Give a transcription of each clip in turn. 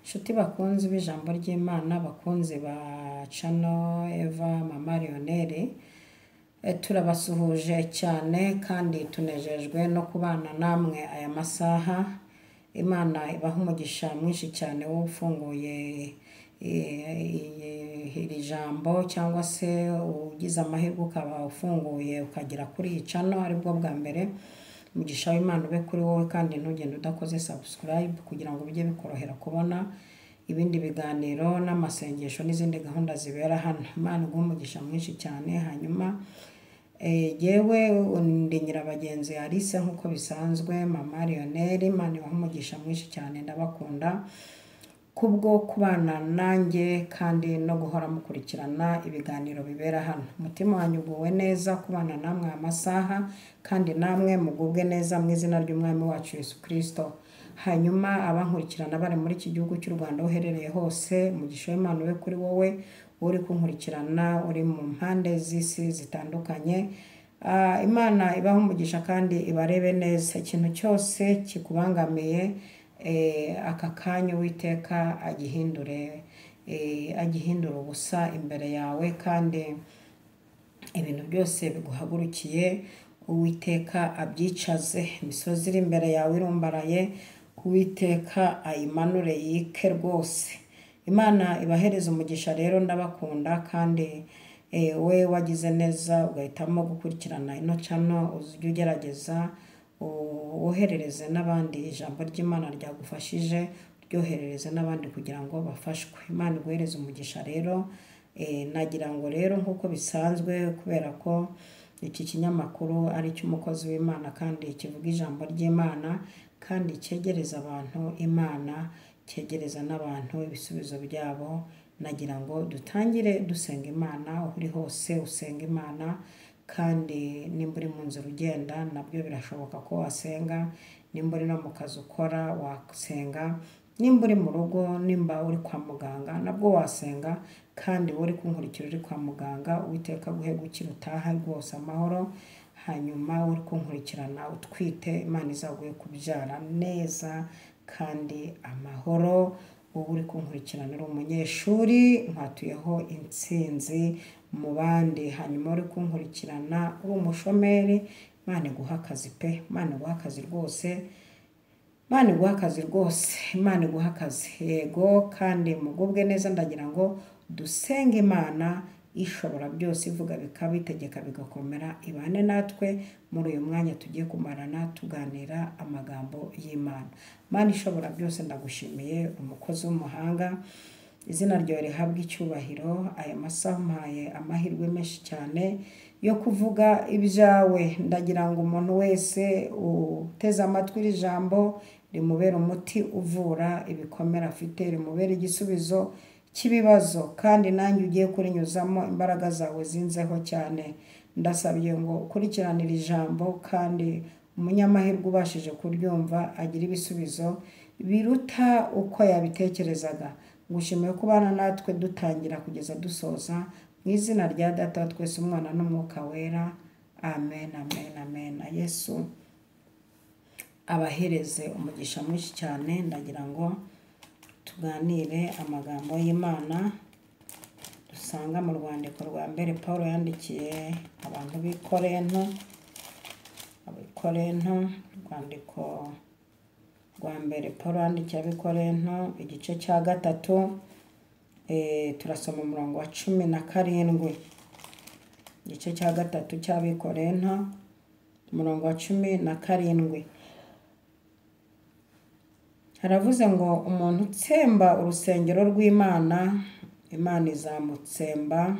Inshuti bakunzi b'ijambo ry'Imana, bakunzi ba channel Eva Mama Lionel, turabasuhuje cyane kandi tunejejwe no kubana namwe aya masaha. Imana ibaha umugisha mwinshi cyane wo ufunguye iri jambo, cyangwa se ugize amahirwe ukaba ufunguye ukagera kuri iyi channel aribwo bwa mbere. Umugisha w'Imana ube kuri wowe, kandi ntugende udakoze subscribe kugira ngo bijye bikorohera kubona ibindi biganiro n'amasengesho n'izindi gahunda zibera hano. Imana iguhe umugisha mwinshi cyane. Hanyuma yewe ndi Nyirabagenzi Alice nk'uko bisanzwe, Mama Lionel. Imana ibahe umugisha mwinshi cyane, ndabakunda kubwo kubana nanjye kandi no guhora mukurikirana ibiganiro bibera hano. Umutima wanyu uguwe neza kubana namwe amasaha, kandi namwe mugubwe neza mu izina ry'Umwami wacu Yesu Kristo. Hanyuma abankurikirana bari muri iki gihugu cy'u Rwanda, uherereye hose, umugisha w'Imana ube kuri wowe uri kunkurikirana uri mu mpande z'isi zitandukanye. Imana ibahe umugisha kandi ibarebe neza. Ikintu cyose kikubangamiye aka kanya Uwiteka agihindure, agihindura ubusa imbere yawe, kandi ibintu byose biguhagurukiye Uwiteka abyicaze. Imisozi iri imbere yawe irumbaraye, Uwiteka ayimanure yike rwose. Imana ibahereze umugisha rero, ndabakunda kandi we wagize neza ugahitamo gukurikirana ino channel, ujye ugerageza woherereze n'abandi ijambo ry'Imana ryagufashije, ryoherereze n'abandi kugira ngo bafashwe. Imana iguhereze umugisha rero. Nagira ngo rero nk'uko bisanzwe, kubera ko iki kinyamakuru ari icy'umukozi w'Imana kandi kivuga ijambo ry'Imana kandi cyegereza abantu Imana, cyegereza n'abantu ibisubizo byabo, nagira ngo dutangire dusenga Imana. Aho uri hose usenga Imana, kandi nimba uri mu nzira ugenda nabyo birashoboka ko wasenga, nimba uri no mu kazi ukora wasenga, nimba uri mu rugo, nimba uri kwa muganga nabwo wasenga, kandi wowe uri kunkurikira uri kwa muganga, Uwiteka aguhe gukira utaha rwose amahoro. Hanyuma uri kunkurikirana utwite, Imana izaguhe kubyara neza kandi amahoro. Wowe uri kunkurikirana uri umunyeshuri, nkwatuyeho intsinzi mu bandi. Hanyuma uri kunkurikirana uri umushomeri, Imana iguhe akazi pe, Imana iguhe akazi rwose, Imana iguhe akazi rwose, Imana iguhe akazi yego. Kandi mugubwe neza, ndagira ngo dusenge Imana ishobora byose, ivuga bikabitegeka bigakomera, ibane natwe muri uyu mwanya tugiye kumarana tuganira amagambo y'Imana. Imana ishobora byose, ndagushimiye umukozi w'umuhanga, izina ryawe rihabwe icyubahiro. Aya masaha umpaye amahirwe menshi cyane yo kuvuga ibyawe. Ndagira ngo umuntu wese uteze amatwi iri jambo rimubere umuti uvura ibikomere afite, rimubere igisubizo cy'ibibazo, kandi nanjye ugiye kurinyuzamo imbaraga zawe zinzeho cyane. Ndasabye ngo ukurikiranire ijambo, kandi umunyamahirwe ubashije kuryumva agira ibisubizo biruta uko yabitekerezaga. Ngushimiye kubana natwe dutangira kugeza dusoza, mu izina rya Data wa twese, Umwana n'Umwuka Wera. Amen, amen, amen. Yesu abahereze umugisha mwinshi cyane. Ndagira ngo tuganire amagambo y'Imana dusanga mu rwandiko rwa mbere Paulo yandikiye abantu b'i Korinto, ab'i-Korinto, urwandiko rwa mbere Paulo yandikiye ab'i Korinto igice cya 3, turasoma umurongo wa 17. Igice cya 3 cy'ab'i-Korinto umurongo wa 17. Haravuze ngo umuntu utsemba urusengero rw'Imana, Imana izamutsemba,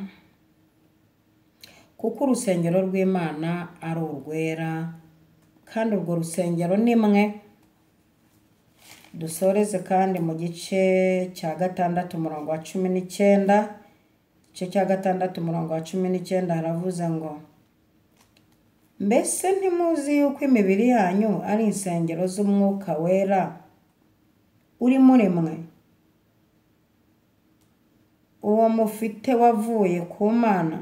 kuko urusengero rw'Imana ari urwera, kandi urwo rusengero ni mwe. Dusoreze kandi mu gice cya 6 umurongo wa 19. Igice cya 6 umurongo wa 19 haravuze ngo mbese ntimuzi yuko imibiri yanyu ari insengero z'Umwuka Wera uri muri mwe, uwo mufite wavuye ku Mana,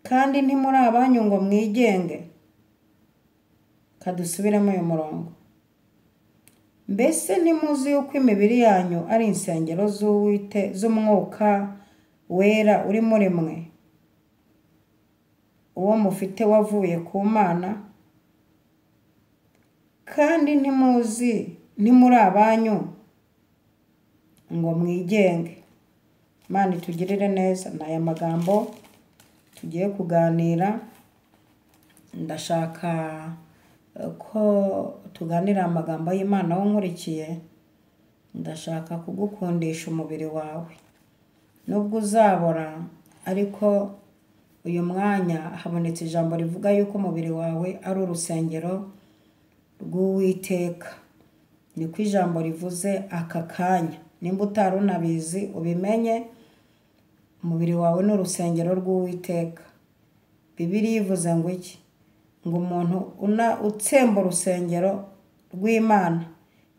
kandi ntimuri abanyu ngo mwigenge. Kadusubiremo uyu murongo. Mbese ntimuzi yuko imibiri yanyu ari insengero z'umwuka wera uri muri mwe, uwo mufite wavuye ku Mana? Kandi ntimuzi ntimuri abanyu ngo mwigenge. Imana itugirire neza. Ni aya magambo tugiye kuganira. Ndashaka ko tuganira amagambo y'Imana. Aho nkurikiye, ndashaka kugukundisha umubiri wawe nubwo uzabora, ariko uyu mwanya habonetse ijambo rivuga yuko umubiri wawe ari urusengero rw'Uwiteka. Niko ijambo rivuze aka kanya. Nimba utari unabizi ubimenye, umubiri wawe ni urusengero rw'Uwiteka. Bibiliya ivuze ngo iki? Ngo umuntu utsemba urusengero rw'Imana,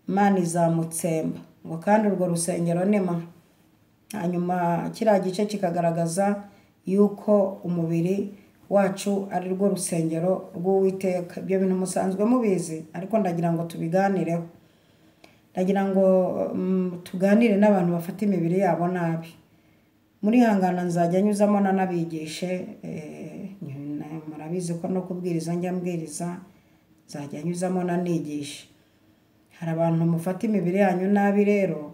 Imana izamutsemba. Ngo kandi urwo rusengero ni mwe. Hanyuma kiriya gice kikagaragaza yuko umubiri wacu ari rwo rusengero rw'Uwiteka. Ibyo bintu musanzwe mubizi, ariko ndagira ngo tubiganireho. Ndagira ngo tuganire n'abantu bafata imibiri yabo nabi. Muri hangana nzajya nyuzamo nanabigishe, murabizi ko no kubwiriza njya mbwiriza, nzajya nyuzamo nanigishe. Hari abantu mufata imibiri yanyu nabi rero.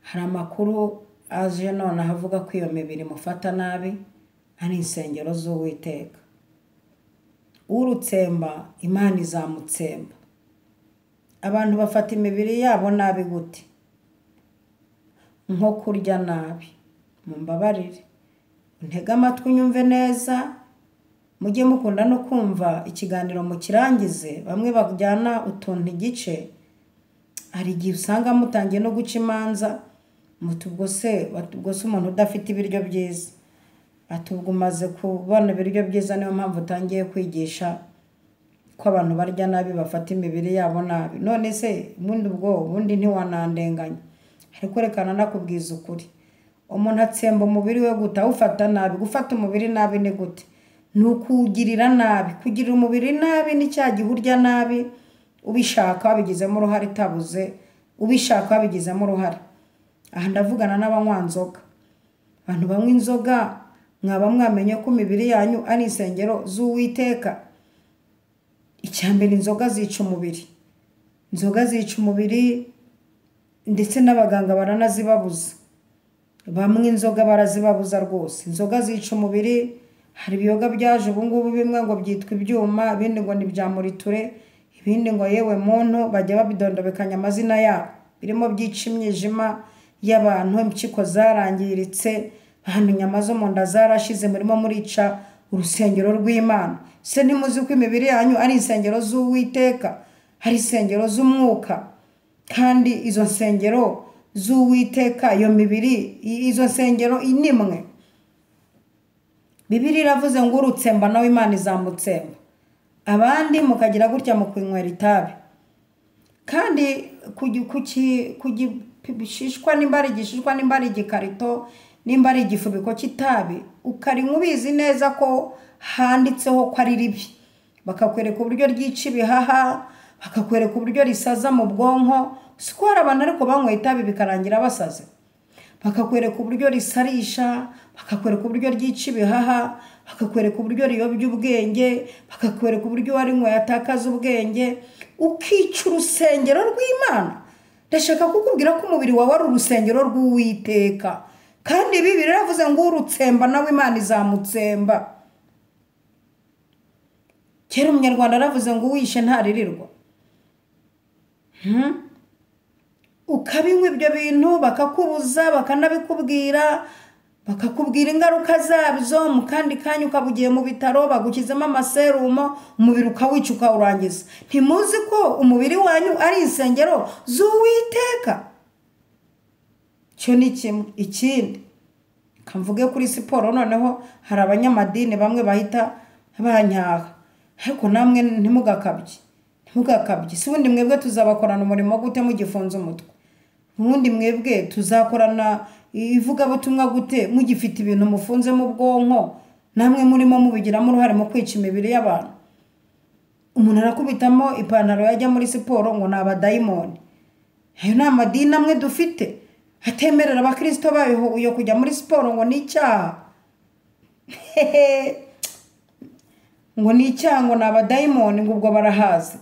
Hari amakuru aje nonaha avuga ko iyo mibiri mufata nabi ari insengero z'Uwiteka. Urutsemba Imana izamutsemba. Abantu bafata imibiri yabo nabi gute? Nko kurya nabi. Mumbabarire, untege amatwi unyumve neza, mujye mukunda no kumva ikiganiro mukirangize. Bamwe bajyana utuntu igice, hari igihe usanga mutangiye no guca imanza, muti ubwo se umuntu udafite ibiryo byiza, ati ubwo umaze kubona ibiryo byiza niyo mpamvu utangiye kwigisha ko abantu barya nabi bafata imibiri yabo nabi. None se ubundi ubwo ubundi ntiwanandenganya? Ariko reka nakubwiza ukuri, umuntu atsemba umubiri we gute? Awufata nabi. Gufata umubiri nabi ni gute? Ni ukuwugirira nabi. Kugirira umubiri nabi ni cya gihe urya nabi ubishaka wabigizemo uruhare, itabuze ubishaka wabigizemo uruhare. Aha ndavugana n'abanywa inzoga. Abantu banywa inzoga, mwaba mwamenye ko imibiri yanyu ari insengero z'Uwiteka. Icya mbere, inzoga zica umubiri. Inzoga zica umubiri, ndetse n'abaganga baranazibabuza. Bamwe inzoga barazibabuza rwose. Inzoga zica umubiri. Hari ibiyoga byaje ubu ngubu, bimwe ngo byitwa ibyuma, ibindi ngo ni bya muriture, ibindi ngo yewe muntu, bajya babidondobekanya amazina yabo. Birimo byica imyijima y'abantu, impyiko zarangiritse, ahantu inyama zo mu nda zarashize, murimo murica urusengero rw'Imana. Se ntimuzi ko imibiri yanyu ari insengero z'Uwiteka, hari insengero z'umwuka? Kandi izo nsengero z'Uwiteka, iyo mibiri, izo nsengero inimwe. Bibiliya iravuze ngo urutsemba nawe Imana izamutsemba. Abandi mukagira gutya mu kwinywera itabi. Kandi kugishishwa, nimba ari igishishwa, nimba ari igikarito, nimba ari igifubiko cy'itabi, ukarinywa ubizi neza ko handitseho ko ari ribi. Bakakwereka uburyo ryica ibihaha, bakakwereka uburyo risaza mu bwonko. Si ko hari abantu ariko banyweye itabi bikarangira basaze. Bakakwereka uburyo risarisha, bakakwereka uburyo ryica ibihaha, bakakwereka uburyo riyobya ubwenge, bakakwereka uburyo uwarinyweye atakaza ubwenge, ukica urusengero rw'Imana. Ndashaka kukubwira ko umubiri wawe ari urusengero rw'Uwiteka. Kandi Bibiliya iravuze ngo urutsemba nawe Imana izamutsemba. Kera umunyarwanda aravuze ngo uwishe ntaririrwa. Ukabinywa ibyo bintu bakakubuza, bakanabikubwira, bakakubwira ingaruka zabyo, mu kandi kanya ukaba ugiye mu bitaro bagushyizemo amaserumo, umubiri ukawica ukawurangiza. Ntimuzi ko umubiri wanyu ari insengero z'Uwiteka? Icyo ni kimwe. Ikindi, kamvuge kuri siporo noneho, hari abanyamadini bamwe bahita banyaha, ariko namwe ntimugakabye, ntimugakabye. Si ubundi mwebwe tuzabakorana umurimo gute mugifunze umutwe? Ubundi mwebwe tuzakorana ivugabutumwa gute mugifite ibintu mufunze mu bwonko, namwe murimo mubigiramo uruhare mu kwica imibiri y'abantu? Umuntu arakubitamo ipantaro yajya muri siporo ngo ni abadayimoni. Ayo ni amadini amwe dufite atemerera abakirisito bayo yo kujya muri siporo ngo ni icyaha, ngo ni icyaha, ngo ni abadayimoni, ngo ubwo barahazi.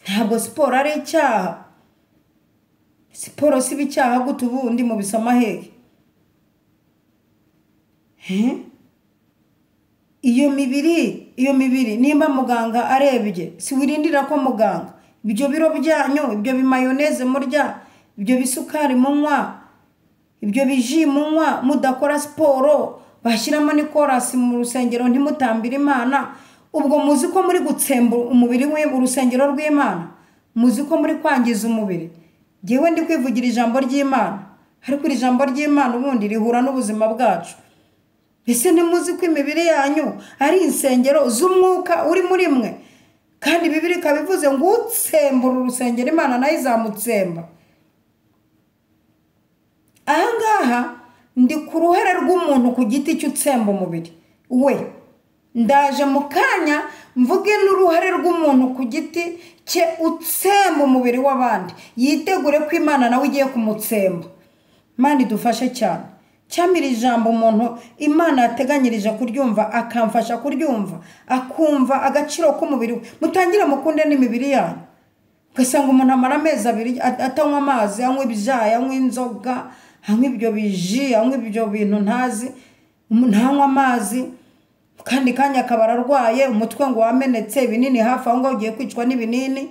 Ntabwo siporo ari icyaha. Siporo si icyaha gute ubundi mubisoma hehe? Iyo mibiri nimba muganga arebye, si wirindira ko muganga ibyo biro byanyu, ibyo bimayoneze murya, ibyo bisukari munywa, ibyo biji munywa, mudakora siporo, bashyiramo n'ikorasi mu rusengero ntimutambire Imana, ubwo muzi ko muri gutsemba umubiri urusengero rw'Imana, muzi ko muri kwangiza umubiri. Jyewe ndi kwivugira ijambo ry'Imana, ariko iri jambo ry'Imana ubundi rihura n'ubuzima bwacu. Ese ntimuzi ko imibiri yanyu ari insengero z'umwuka uri muri mwe? Kandi Bibiliya ikaba ivuze ngo utsembura urusengero Imana nayo izamutsemba. Aha ngaha ndi ku ruhare rw'umuntu ku giti cy'utsemba umubiri we. Ndaje mu kanya mvuge n'uruhare rw'umuntu ku giti cye utsemba umubiri w'abandi, yitegure ko Imana nawe igiye kumutsemba. Imana idufashe cyane. Cyamira ijambo umuntu Imana yateganyirije kuryumva, akamfasha kuryumva, akumva agaciro k'umubiri we. Mutangire mukunde n'imibiri yanyu. Ugasanga umuntu amara amezi abiri atanywa amazi, anywa ibyayi, anywa inzoga, anywa ibyo biji, anywa ibyo bintu ntazi, ntanywa amazi, kandi kanya akaba ararwaye, umutwe ngo wamenetse, ibinini hafi aho ngaho ugiye kwicwa n'ibinini,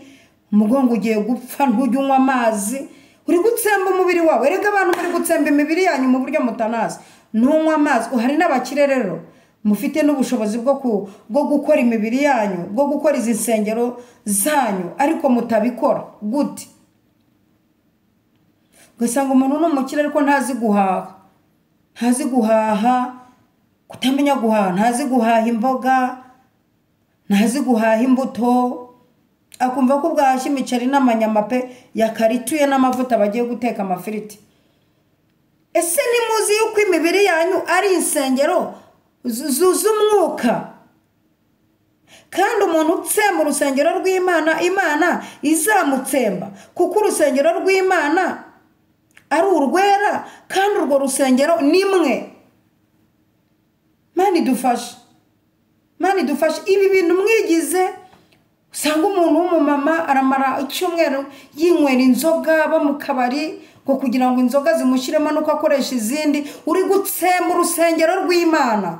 umugongo ugiye gupfa, ntujya unywa amazi. Uri gutsemba umubiri wawe. Erega abantu muri gutsemba imibiri yanyu mu buryo mutanazi. Ntunywa amazi. Hari n'abakire rero mufite n'ubushobozi bwo gukora imibiri yanyu, bwo gukora izi nsengero zanyu, ariko mutabikora. Gute? Ugasanga umuntu ni umukire ariko ntazi guhaha. Ntazi guhaha, kutamenya guhaha, ntazi guhaha imboga, ntazi guhaha imbuto. Akumva ko bwahashye imiceri n'amanyama pe yakarituye n'amavuta bagiye guteka amafiriti. Ese nimuzi yuko imibiri yanyu ari insengero z'umwuka? Kandi umuntu utsemba urusengero rw'Imana, Imana izamutsemba, kuko urusengero rw'Imana ari urwera, kandi urwo rusengero ni mwe. Imana idufashe. Imana idufashe. Ibi bintu mwigize, usanga umuntu w'umumama aramara icyumweru yinywera inzoga aba mu kabari ngo kugira ngo inzoga zimushyiremo nuko akoresha izindi. Uri gutsemba urusengero rw'Imana.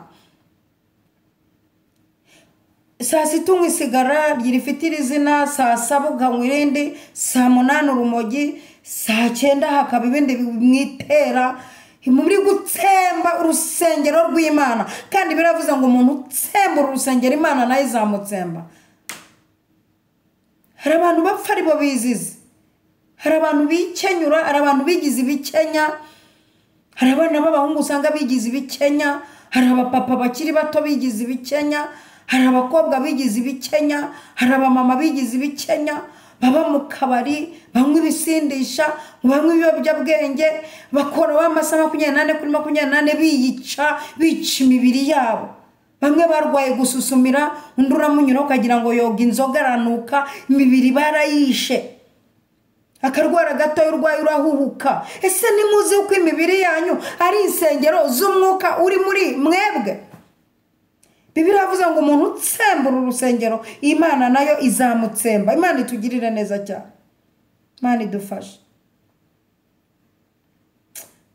Saa sita unywa isigara rifite iri zina, saa saba ukanywa irindi, saa munani urumogi, saa cyenda hakaba ibindi mwitera. Muri gutsemba urusengero rw'Imana. Kandi biravuze ngo umuntu utsemba urusengero Imana nayo izamutsemba. Hari abantu bapfa aribo bizize, hari abantu bikenyura, hari abantu bigize ibikenya, hari abana b'abahungu usanga bigize ibikenya, hari abapapa bakiri bato bigize ibikenya, hari abakobwa bigize ibikenya, hari abamama bigize ibikenya, baba mu kabari, banywa ibisindisha, banywa ibiyobyabwenge, bakora amasaha 24 kuri 24 biyica, bica imibiri yabo. Bamwe barwaye gususumira, undi uramunyura ukagira ngo yoga inzoga aranuka, imibiri barayishe. Akarwara gato urwaye urahuhuka. Ese nimuzi uko imibiri yanyu ari insengero z'umwuka uri muri mwebwe? Bibiliya iravuze ngo umuntu utsembura urusengero Imana nayo izamutsemba. Imana itugirire neza cyane. Imana idufashe.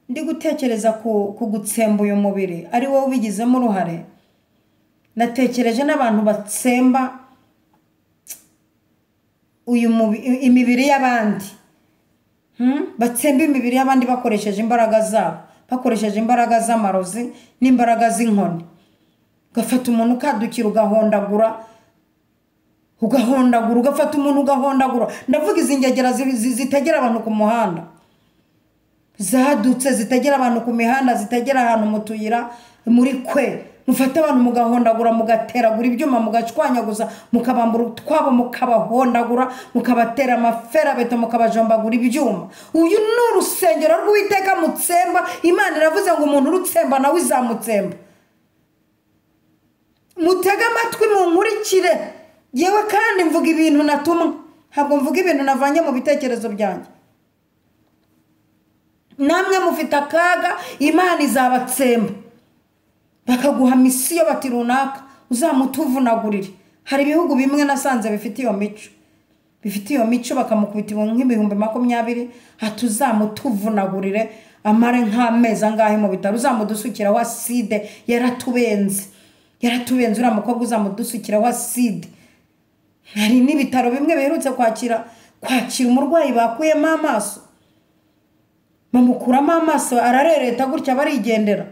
Ndi gutekereza ku gutsemba uyu mubiri ari wowe ubigizemo uruhare. Natekereje n'abantu batsemba uyu imibiri y'abandi. Batsemba imibiri y'abandi bakoresheje imbaraga zabo, bakoresheje imbaraga z'amarozi n'imbaraga z'inkoni. Ugafata umuntu ukadukira ugahondagura, ugahondagura, ugafata umuntu ugahondagura. Ndavuga izi ngegera zitegera abantu ku muhanda, zadutse zitegera abantu ku mihanda, zitegera ahantu mu tuyira muri kwe. Mufate abantu mugahondagura, mugateragura ibyuma, mugacwanyaguza, mukabambura utwabo, mukabahondagura, mukabatera amaferabeto, mukabajombagura ibyuma. Uyu ni urusengero rw'Uwiteka mutsemba. Imana iravuze ngo umuntu urutsemba nawe izamutsemba. Mutege amatwi munkurikire. Yewe kandi mvuga ibintu natumwe, ntabwo mvuga ibintu navanye mu bitekerezo byanjye. Namwe mufite akaga, Imana izabatsemba. Bakaguha misiyo bati runaka uzamutuvunagurire. Hari ibihugu bimwe nasanze bifite iyo mico, bifite iyo mico, bakamukubita nk'20,000 ati uzamutuvunagurire amare nk'amezi angahe mu bitaro, uzamudusukiraho acide. Yaratubenze, yaratubenze uriya mukobwa, uzamudusukiraho acide. Hari n'ibitaro bimwe biherutse kwakira umurwayi bakuyemo amaso, bamukuramo amaso ararereta gutya barigendera.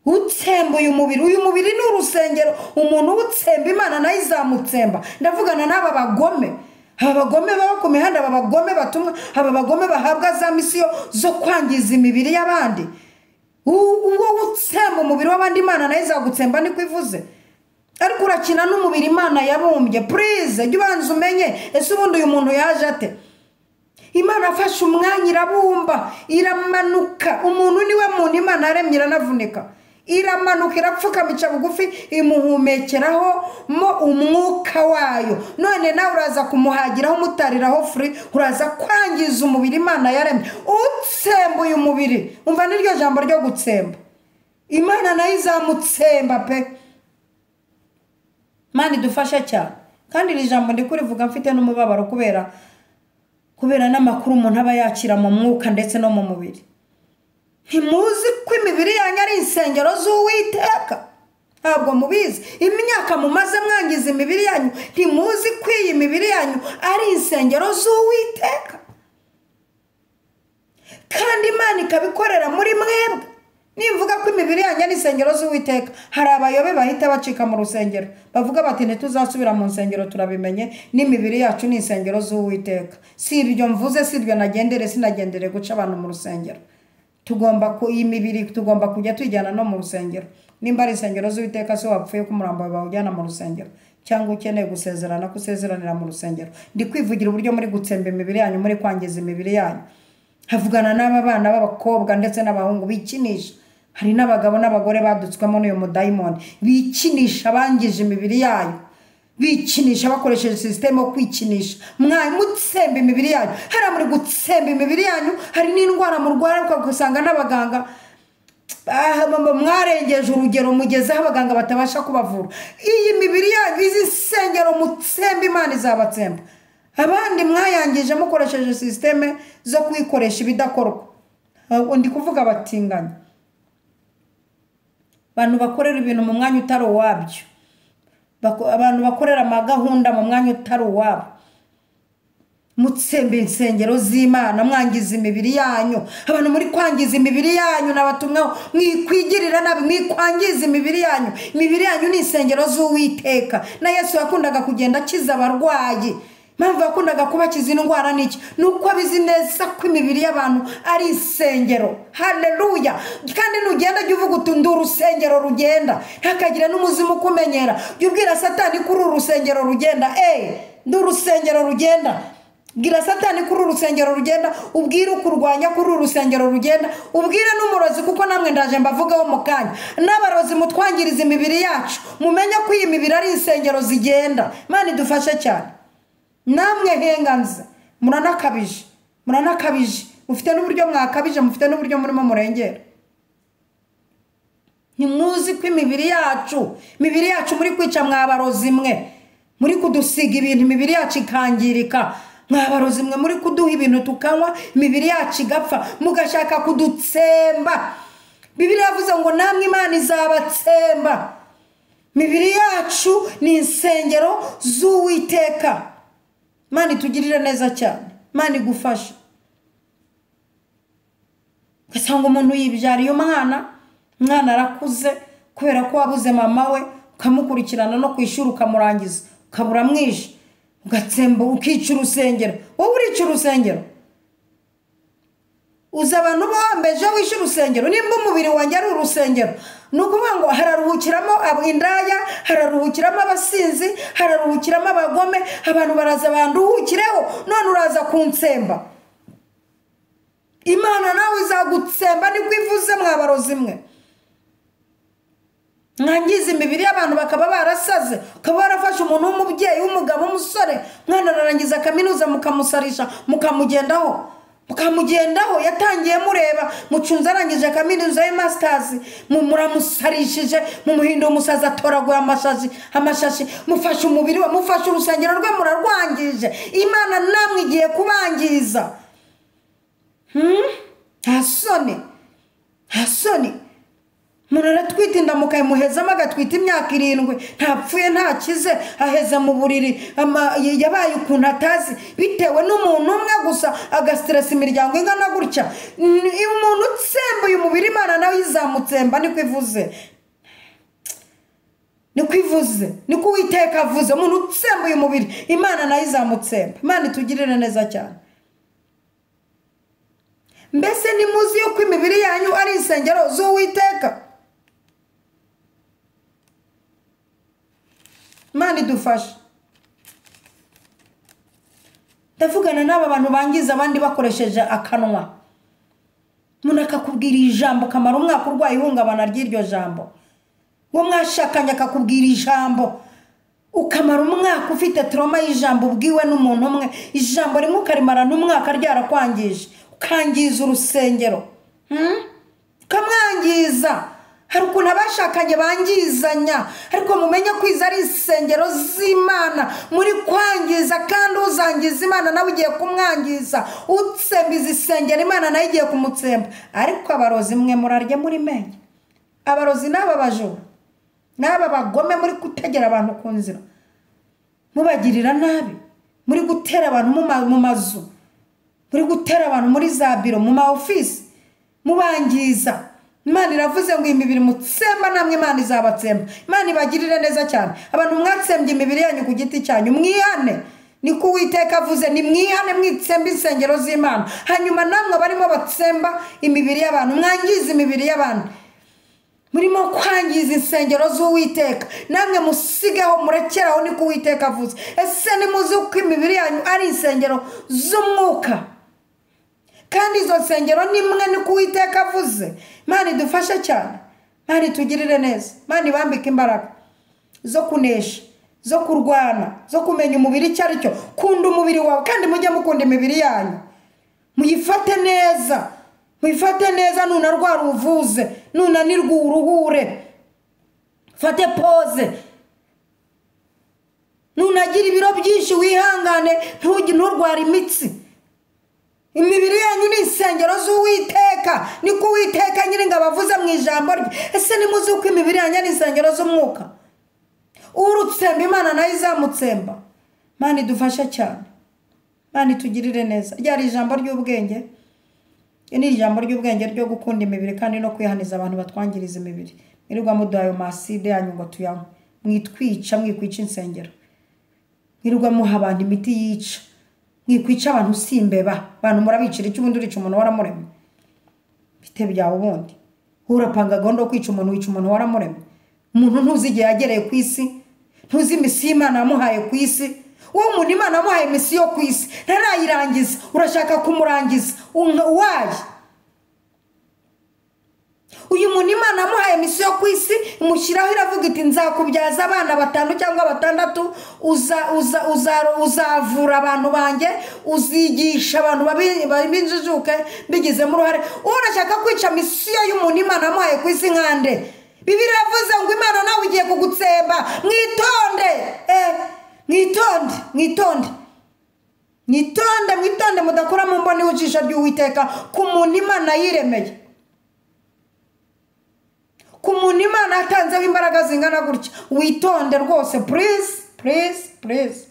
Utsemba uyu mubiri, uyu mubiri ni urusengero, umuntu utsemba Imana nayo izamutsemba. Ndavugana n'aba bagome, aba bagome baba ku mihanda, aba bagome batumwa, aba bagome bahabwa za misiyo zo kwangiza imibiri y'abandi. Uwo utsemba umubiri w'abandi Imana nayo izagutsemba, niko ivuze. Ariko urakina n'umubiri Imana yabumbye. Please jya ubanza umenye, ese ubundi uyu muntu yaje ate? Imana afashe umwanya irabumba, iramanuka. Umuntu niwe muntu Imana yaremye, iranavunika, iramanuka, irapfukama, ica bugufi, imuhumekeraho mo umwuka wayo. None nawe uraza kumuhagiraho, umutariraho furi, uraza kwangiza umubiri Imana yaremye. Utsemba uyu mubiri, umva n'iryo jambo ryo gutsemba, Imana nayo izamutsemba pe. Imana idufashe cyane. Kandi iri jambo ndi kurivuga mfite n'umubabaro kubera n'amakuru umuntu aba yakira mu mwuka ndetse no mu mubiri. Ntimuzi ko imibiri yanyu ari insengero z'Uwiteka? Ntabwo mubizi. Imyaka mumaze mwangiza imibiri yanyu, ntimuzi ko iyi mibiri yanyu ari insengero z'Uwiteka, kandi Imana ikabikorera muri mwebwe. Nimvuga ko imibiri yanyu ari insengero z'Uwiteka, hari abayobe bahita bacika mu rusengero, bavuga bati ntituzasubira mu nsengero, turabimenye n'imibiri yacu ni insengero z'Uwiteka. Si ibyo mvuze, si ibyo nagendere, sinagendere guca abantu mu rusengero. Tugomba ku iyi mibiri tugomba kujya tujyana no mu rusengero. Nimba ari insengero z'Uwiteka, se wapfuye ko umurambo bawujyana mu rusengero, cyangwa ukeneye gusezerana ko usezeranira mu rusengero. Ndi kwivugira uburyo muri gutsemba imibiri yanyu, muri kwangiza imibiri yanyu. Havugana n'aba bana b'abakobwa ndetse n'abahungu bikinisha. Hari n'abagabo n'abagore badutswemo n'uyu mudayimoni, bikinisha, bangije imibiri yayo, bikinisha bakoresheje sisiteme yo kwikinisha. Mutsemba imibiri yanyu, hari muri gutsemba imibiri yanyu, hari n'indwara murwara ugasanga n'abaganga mwarengeje urugero, mugezeho abaganga batabasha kubavura. Iyi mibiri yanyu, izi nsengero mutsemba, Imana izabatsemba. Abandi mwayangije mukoresheje sisiteme zo kuyikoresha ibidakorwa. Ndi kuvuga abatinganya, abantu bakorera ibintu mu mwanya utari uwabyo, abantu bakorera amagahunda mu mwanya utari uwabo. Mutsemba insengero z'Imana, mwangiza imibiri yanyu. Abantu muri kwangiza imibiri yanyu nabatumweho, mwikwigirira nabi, mwikwangiza imibiri yanyu. Imibiri yanyu ni insengero z'Uwiteka. Na Yesu yakundaga kugenda akiza abarwayi. Impamvu yakundaga kubakiza indwara niki? Nuko abizi neza ko imibiri y'abantu ari insengero. Haleluya! Kandi nugenda jya uvuga uti ndi urusengero rugenda, ntakagira n'umuzimu ukumenyera. Jya ubwira Satani ko uri urusengero rugenda. Ndi urusengero rugenda. Bwira Satani ko uri urusengero rugenda, ubwire ukurwanya ko uri urusengero rugenda, ubwire n'umurozi, kuko namwe ndaje mbavugaho mu kanya. N'abarozi mutwangiriza imibiri yacu, mumenye ko iyi mibiri ari insengero zigenda. Imana idufashe cyane. Namwe henganze muranakabije, muranakabije, mufite n'uburyo mwakabije, mufite n'uburyo murimo murengera. Ntimuzi ko imibiri yacu muri kwica mwabarozi mwe, muri kudusiga ibintu imibiri yacu ikangirika. Mwabarozi mwe muri kuduha ibintu tukanywa imibiri yacu igapfa, mugashaka kudutsemba. Bibiliya yavuze ngo namwe Imana izabatsemba. Imibiri yacu ni insengero z'Uwiteka. Imana itugirire neza cyane, Imana igufashe. Ugasanga umuntu yibyariye umwana, umwana arakuze kubera ko wabuze mama we, ukamukurikirana no kwishuri ukamurangiza, ukabura mwishe, ugatsemba, ukica urusengero. Wowe urica urusengero, uza abantu bombeje wishe urusengero. Nimba umubiri wanjye ari urusengero, ni ukuvuga ngo hararuhukiramo indaya, hararuhukiramo abasinzi, hararuhukiramo abagome, abantu baraza banduhukireho, none uraza kuntsemba. Imana nawe izagutsemba, niko ivuze mwabarozi mwe. Mwangiza imibiri y'abantu bakaba barasaze, ukaba warafashe umuntu w'umubyeyi w'umugabo w'umusore, mwana ararangiza kaminuza mukamusarisha, mukamugendaho yatangiye mureba mucunze arangije kaminuza ye masters, muramusarishije, mumuhinda umusaza atoraguye amashashi, mufashe umubiri we, mufashe urusengero rwe, murarwangije. Imana namwe igiye kubangiza. Nta soni. Umuntu aratwita inda mukayimuhezamo agatwita imyaka 7, ntapfuye ntakize, aheza mu buriri, yabaye ukuntu atazi bitewe n'umuntu umwe gusa, agastress imiryango ingana gutya. Umuntu utsembuye umubiri Imana nawe izamutsemba, niko ivuze, niko Uwiteka avuze. Umuntu utsembuye umubiri Imana nawe izamutsemba. Imana itugirire neza cyane. Mbese nimuzi yuko imibiri yanyu ari insengero z'Uwiteka? Imana idufashe. Ndavugana n'aba bantu bangiza abandi bakoresheje akanwa. Umuntu akakubwira ijambo kamara umwaka urwaye ihungabana ry'iryo jambo. Uwo mwashakanye akakubwira ijambo ukamara umwaka ufite trauma y'ijambo ubwiwe n'umuntu umwe, ijambo rimwe ukarimara n'umwaka ryarakwangije, ukangiza urusengero, ukamwangiza. Hari ukuntu abashakanye bangizanya, ariko mumenye ko izi ari insengero z'Imana muri kwangiza, kandi uzangiza Imana nawe ugiye kumwangiza. Utsemba izi nsengero Imana nayo igiye kumutsemba. Ariko abarozi mwe murarya muri menye. Abarozi n'aba bajura n'aba bagome muri gutegera abantu ku nzira, mubagirira nabi, muri gutera abantu mu mazu, muri gutera abantu muri za biro, mu ma office, mubangiza. Imana iravuze ngo imibiri mutsemba namwe Imana izabatsemba. Imana ibagirire neza cyane. Abantu mwatsembye imibiri yanyu ku giti cyanyu, mwihane. Niko Uwiteka avuze, ni mwihane mwitsemba insengero z'Imana. Hanyuma namwe barimo batsemba imibiri y'abantu, mwangiza imibiri y'abantu, murimo kwangiza insengero z'Uwiteka, namwe musigeho murekeraho. Niko Uwiteka avuze. Ese nimuzi uko imibiri yanyu ari insengero z'umwuka? Kandi izo nsengero nimwe, niko Uwiteka avuze. Imana idufashe cyane, Imana itugirire neza, Imana ibambike imbaraga zo kunesha, zo kurwana, zo kumenya umubiri icyo ari cyo. Kunda umubiri wawe, kandi mujye mukunda imibiri yanyu, muyifate neza, muyifate neza. Nunarwara uvuze, nunanirwa uruhure, fate pose. Nunagira ibiro byinshi wihangane, nturwara imitsi. Imibiri yanyu ni insengero z'Uwiteka, niko Uwiteka Nyiringabo avuze mu ijambo rye. Ese nimuzi uko imibiri yanyu ari insengero z'umwuka? Urutsemba Imana nayo izamutsemba. Imana idufashe cyane, Imana itugirire neza. Ryari ijambo ry'ubwenge, ni ijambo ry'ubwenge ryo gukunda imibiri kandi no kwihaniza abantu batwangiriza imibiri. Mwirirwa muduha ayo maside yanyu ngo tuyanywe, mwitwica, mwikwica insengero, mwirirwa muha abantu imiti yica, mwikwica abantu simbeba. Abantu murabicira icyo, ubundi urica umuntu waramuremye. Bite byawe ubundi urapanga gahunda yo kwica umuntu, wica umuntu waramuremye. Umuntu ntuzi igihe yagereye ku isi, ntuzi imisiyo Imana yamuhaye ku isi. Uwo muntu Imana yamuhaye imisiyo ku isi ntarayirangiza, urashaka kumurangiza waye. Uyu muntu Imana yamuhaye misiyo ku isi, imushyiraho iravuga iti nzakubyaza abana 5 cyangwa 6, uzavura abantu banjye, uzigisha abantu b'injijuke mbigizemo uruhare. Urashaka kwica misiyo y'umuntu Imana yamuhaye ku isi nkande? Bibiliya iravuze ngo Imana nawe igiye kugutsemba. Mwitonde, mwitonde, mwitonde, mwitonde, mwitonde, mudakora mu mboni y'ijisho ry'Uwiteka ku muntu Imana yiremeye, ku muntu Imana yatanzeho imbaraga zingana gutya. Witonde rwose, please, please, please.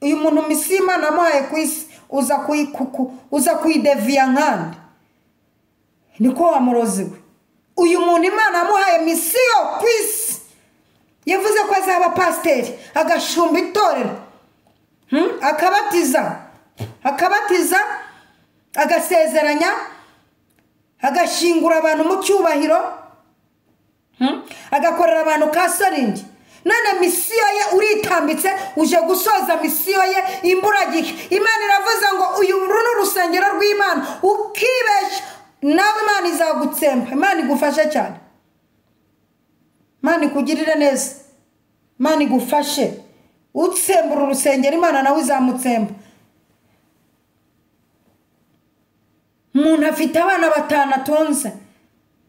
Uyu muntu misiyo Imana yamuhaye ku isi uza kuyideviya nkande, niko wamurozi we. Uyu muntu Imana yamuhaye misiyo ku isi, yavuze ko azaba pasiteri, agashumba itorero, akabatiza, agasezeranya, agashingura abantu mu cyubahiro, agakorera abantu kasoringi. None misiyo ye uritambitse, uje gusoza misiyo ye imburagihe. Imana iravuze ngo uyu ni urusengero rw'Imana, ukibeshya nawe Imana izagutsemba. Imana igufashe cyane. Imana ikugirire neza, Imana igufashe. Utsembura urusengero Imana nawe izamutsemba. Umuntu afite abana 5 atunze,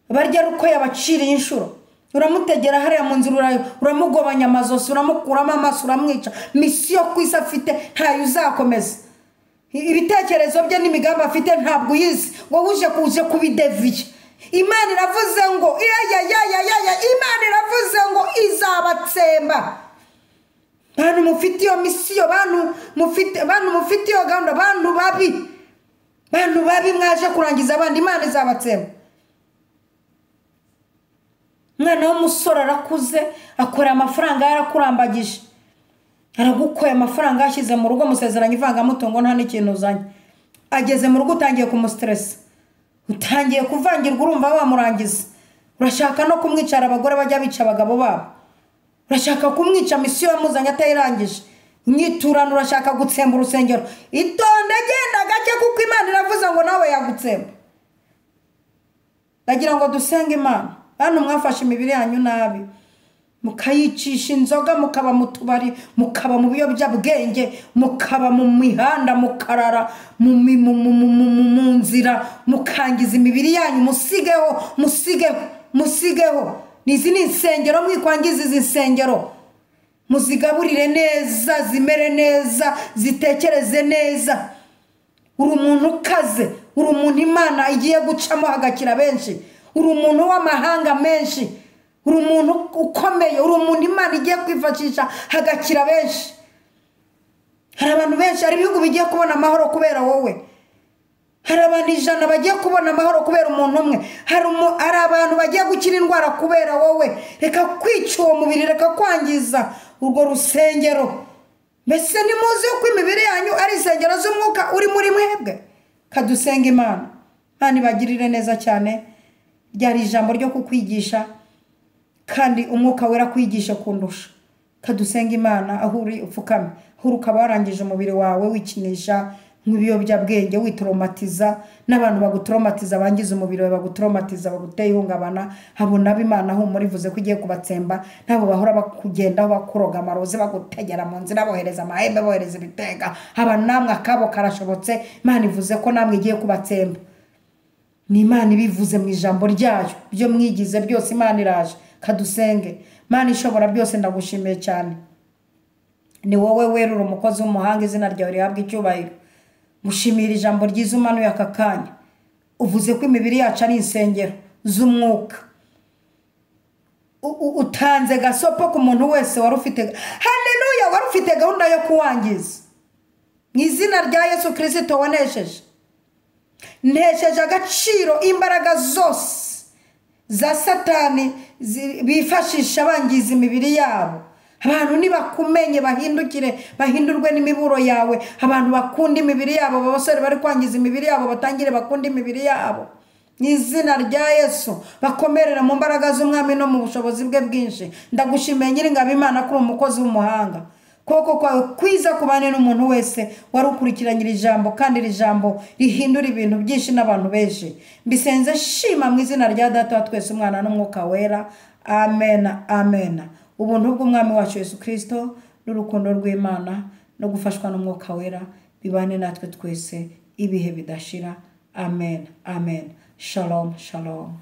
barya ruko yabaciriye inshuro, uramutegera hariya mu nzira, uramugobanya amazosi, uramukuramo amaso, uramwica. Misiyo ku isi afite ntayo uzakomeza. Ibitekerezo bye n'imigambi afite ntabwo uyizi, wowe uje kuje kubideviye. Imana iravuze ngo Imana iravuze ngo izabatsemba. Bantu mufite iyo misiyo, bantu mufite iyo gahunda, bantu babi mwaje kurangiza abandi, Imana izabatsemba. Umwana w'umusore arakuze, akora amafaranga yarakurambagije, aragukoye amafaranga yashyize mu rugo, musezeranye ivangamutungo nta n'ikintu uzanye. Ageze mu rugo utangiye kumustressa, utangiye kuvangirwa, urumva wamurangiza. Urashaka no kumwicara, abagore bajya bica abagabo babo. Urashaka kumwica, misiyo yamuzanye atayirangije. Nyiturana, urashaka gutsemba urusengero. Itonde, genda gake, kuko Imana iravuze ngo nawe yagutsemba. Ndagira ngo dusenge Imana. Bantu mwafashe imibiri yanyu nabi, mukayicisha inzoga, mukaba mu tubari, mukaba mu biyobyabwenge, mukaba mu mihanda, mukarara mu nzira, mukangiza imibiri yanyu. Musigeho, musigeho, musigeho. Nizi ni insengero, mwikwangiza izi nsengero. Muzigaburire neza, zimere neza, zitekereze neza. Uri umuntu ukaze, uri umuntu Imana igiye gucamo hagakira benshi, uri umuntu w'amahanga menshi, uri umuntu ukomeye, uri umuntu Imana igiye kwifashisha hagakira benshi. Hari abantu benshi, hari ibihugu bigiye kubona amahoro kubera wowe. Hari abantu 100 bagiye kubona amahoro kubera umuntu umwe. Hari abantu bagiye gukira indwara kubera wowe. Reka kwica uwo mubiri, reka kwangiza urwo rusengero. Mbese nimuzi yuko imibiri yanyu ari insengero z'umwuka uri muri mwebwe? Kadusenga Imana. Imana ibagirire neza cyane. Ryari ijambo ryo kukwigisha, kandi umwuka wera kwigisha kundusha. Kadusenga Imana. Aho uri upfukame, aho uri ukaba warangije umubiri wawe wikinisha nk'ibiyobyabwenge, witraumatiza n'abantu bagutraumatiza, bangiza umubiri wawe, bagutraumatiza, baguteye ihungabana. Abo nabo Imana humura ivuze ko igiye kubatsemba. Nabo bahora bakugendaho, bakuroga amarozi, bagutegera mu nzira, bohereza amahembe, bohereza ibitega. Aba namwe akabo karashobotse. Imana ivuze ko namwe igiye kubatsemba. Ni Imana ibivuze mu ijambo ryayo, byo mwigize byose Imana iraje. Kadusenge. Imana ishobora byose, ndagushimiye cyane. Ni wowe werura umukozi w'umuhanga, izina ryawe rihabwa icyubahiro. Mushimira ijambo ryiza umanuye aka kanya. Uvuze ko imibiri yacu ari insengero z'umwuka. Utanze gasopo ku muntu wese wari ufite, haleluya, wari ufite gahunda yo kuwangiza. Mu izina rya Yesu Kristo wanesheje, ntesheje agaciro imbaraga zose za Satani bifashisha bangiza imibiri yabo. Abantu nibakumenye bahindukire, bahindurwe n'imiburo yawe. Abantu bakunda imibiri yabo, abasore bari kwangiza imibiri yabo batangire bakunda imibiri yabo. Mu izina rya Yesu bakomerera mu mbaraga z'Umwami no mu bushobozi bwe bwinshi. Ndagushimiye Nyiringabo Imana ko uri umukozi w'umuhanga. Koko kwawe kwiza kubane n'umuntu wese wari ukurikiranye iri jambo, kandi iri jambo rihindura ibintu byinshi n'abantu benshi. Mbisenze shima mu izina rya Data wa twese, Umwana n'Umwuka Wera. Amen, amen. Ubuntu bw'Umwami wacu Yesu Kristo n'urukundo rw'Imana no gufashwa n'Umwuka Wera bibane natwe twese ibihe bidashira. Amen, amen. Shalom, shalom.